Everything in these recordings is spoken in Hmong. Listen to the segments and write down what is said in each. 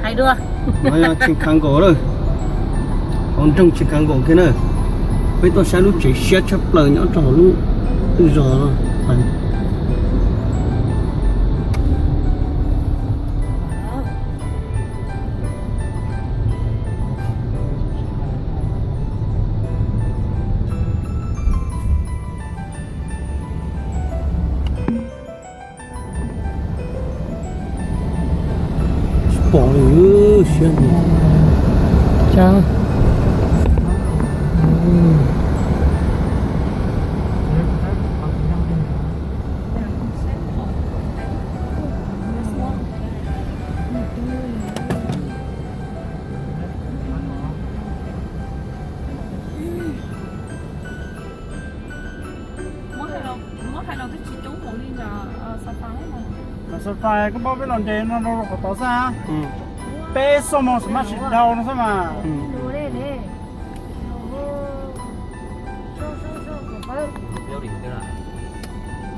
Hais dua. No yog Chicago lawm, hauv nroog Chicago kiag na. Peb tuaj saib lub tsev siab tshaj plaws nyob rau hauv lub zos no. Tsis pom li, siab ntshai. Muab hais los twb tsis coob npaum li nram Safari. Nram Safari koj paub peb los nres no rau qhov tod xwb. Peb xuaj moos xam maj tsis dhau no xwb mas.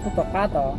Tom qab tod.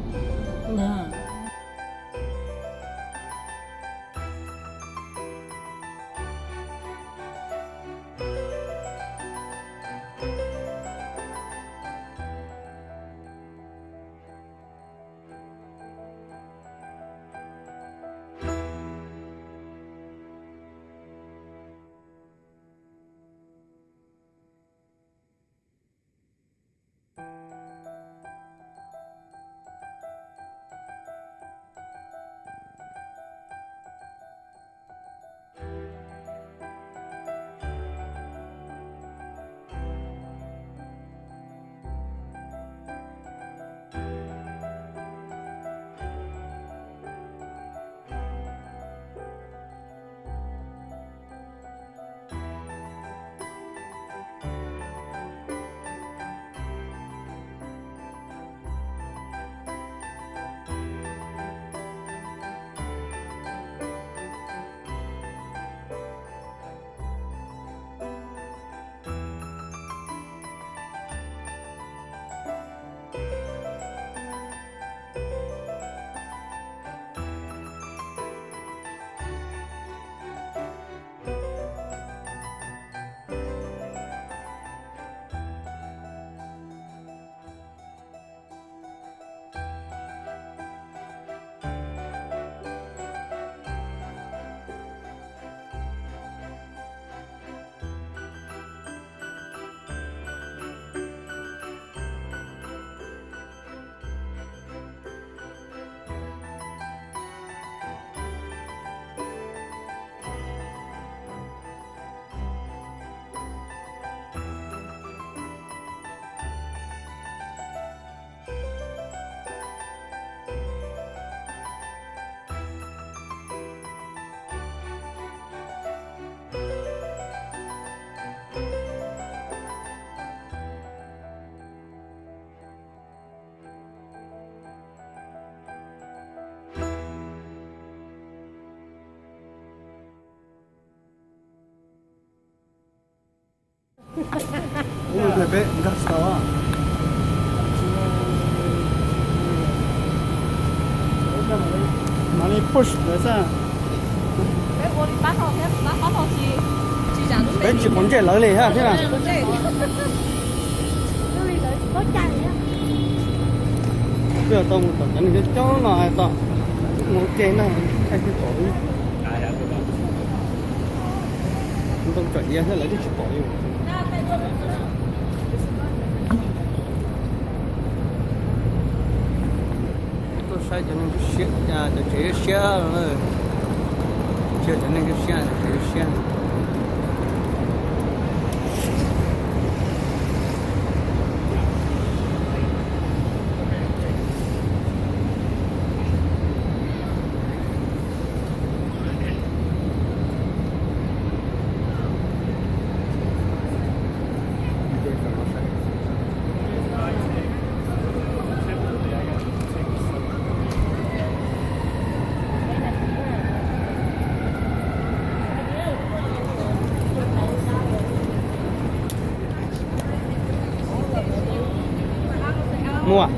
Ua ntawd peb nkag tsis tau. Mam li push lawv xwb. Peb tsis quav ntsej lawv li thiab na. Twb tau mus tom cov neeg coob coob no hais tias mus ua ke ntag, thaij twb pom li. Ntoo tsom iav thiab lawv twb tsis pom li. Tuaj saib cov neeg siab, cov tsev siab no na. Tsis yog cov neeg siab, cov tsev siab. Muaj.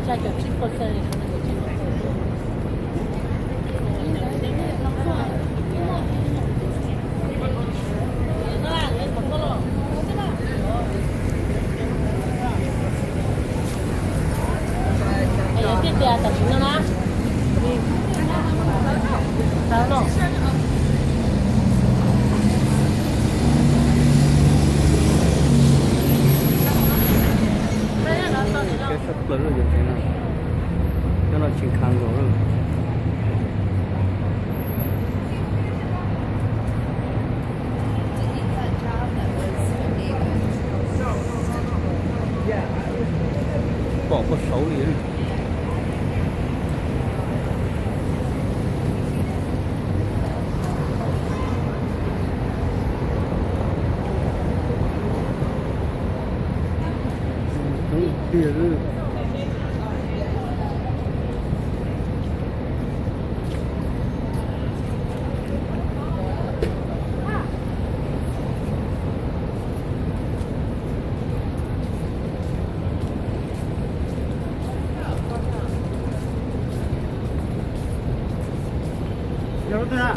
Tiag tiag tam sim no na. Tsheb tshaj plaws lub yuav tsev no, cov no tsis khav nkaus lawm. Pom puag saud li. Coob tiag.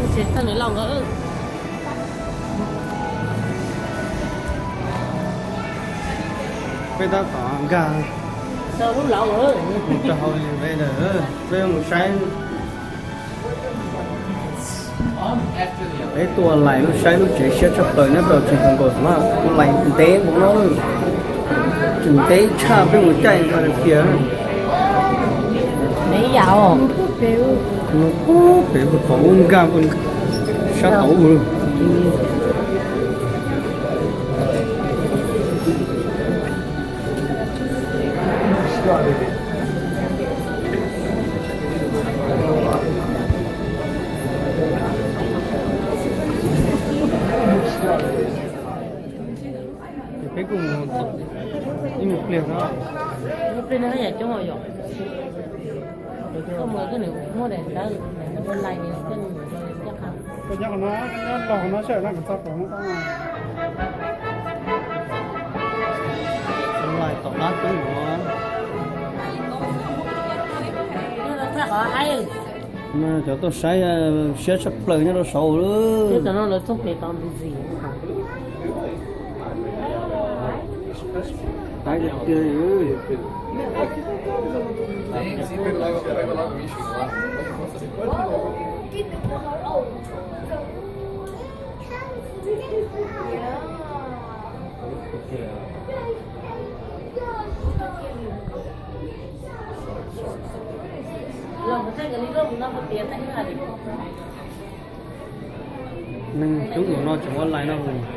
Tsis tau nws los nkawd. Peb tab tom nkag rau hauv li ve lawm, peb mus saib. Peb tuaj lais lub saib lub tsev siab tshaj plaws nyob rau tsev Hong Kong na, lais ntev npaum no, tseem ntev tshaj peb mus caij nqa kiag. Ntev yam os. Pem puag tom ub nkag sab tom ub. Peb kuj mus ib pliag no. Ib pliag no yam coob yom. Koj mus koj nws muaj daim ntawv online nws koj nws coj qab. Koj nyob qhov no, nyob los qhov no sawm no kom txog pom no. Online tom qab coob no. Cov tuaj saib siab tshaj plaws nyob rau saud lawm. Cov no lawv txoj kev tau ntxiv. Tab tiag. Neeg coob npaum no tseem ua lais no mus.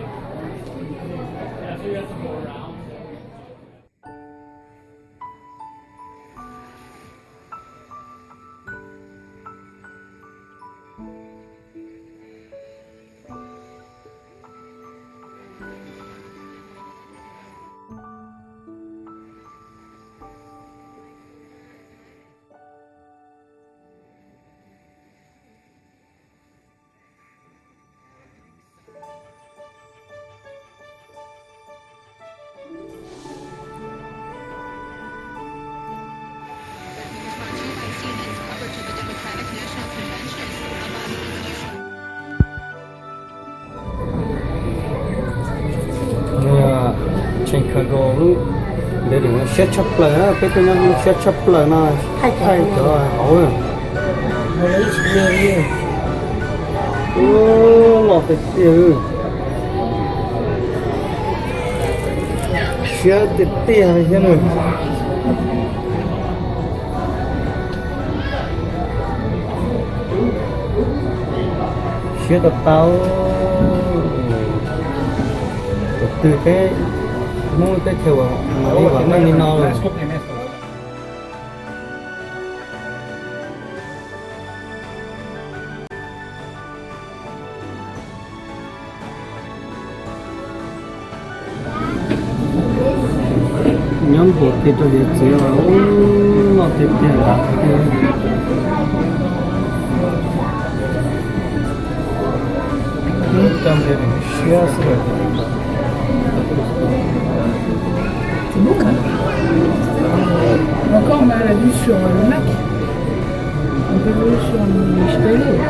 Cargo lub building no siab tshaj plaws na, peb tuaj nyob lub siab tshaj plaws no, thaij cov hauv. Loj tiag tiag, siab tiag tiag thiab na. Siab tau tau. Tus twg peb Hmoob teb chaws uas mam li vam meej li no lawm. Nyob npuas kiag rau hiav txwv os, loj tiag tiag, lam tiag. Ib co nqe siab xwb. Encore, on a la vue sur le lac. On peut jouer sur les escaliers.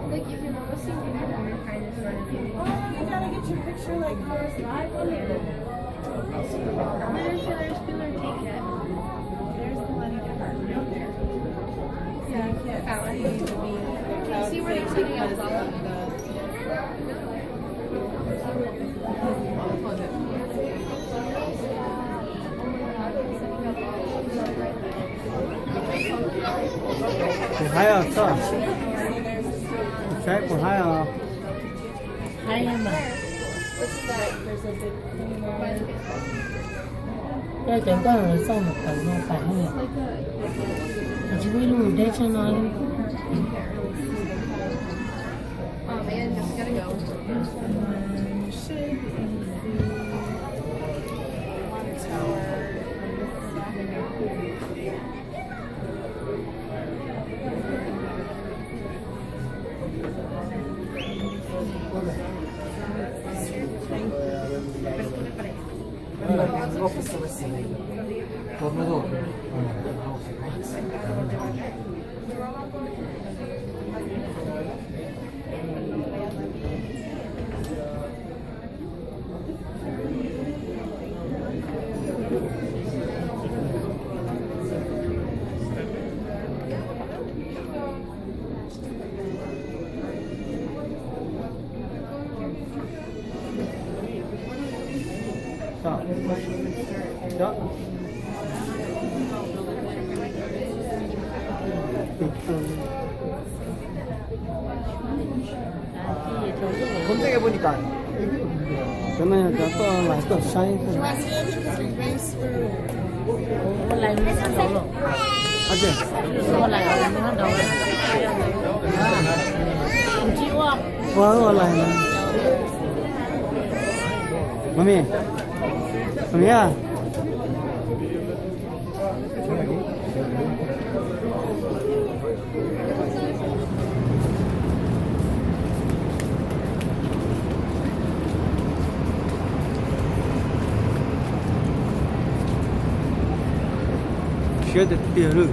Like, you can almost see the kind of front of you. Oh, you gotta get your picture, like, first. Where's the regular ticket? There's the money department right there. Yeah, you can't see the, can you see where they're taking umbrella? Puas haib os koj? Saib puas haib os? Haib mas. Cov nkauj los xauj mus qhov no tas, tsis muaj ib lub deb tshaj no li. Cov no yog cov tuaj lais tuaj saib. Ua ua lais na. Mami, mami a. Siab tiag tiag li.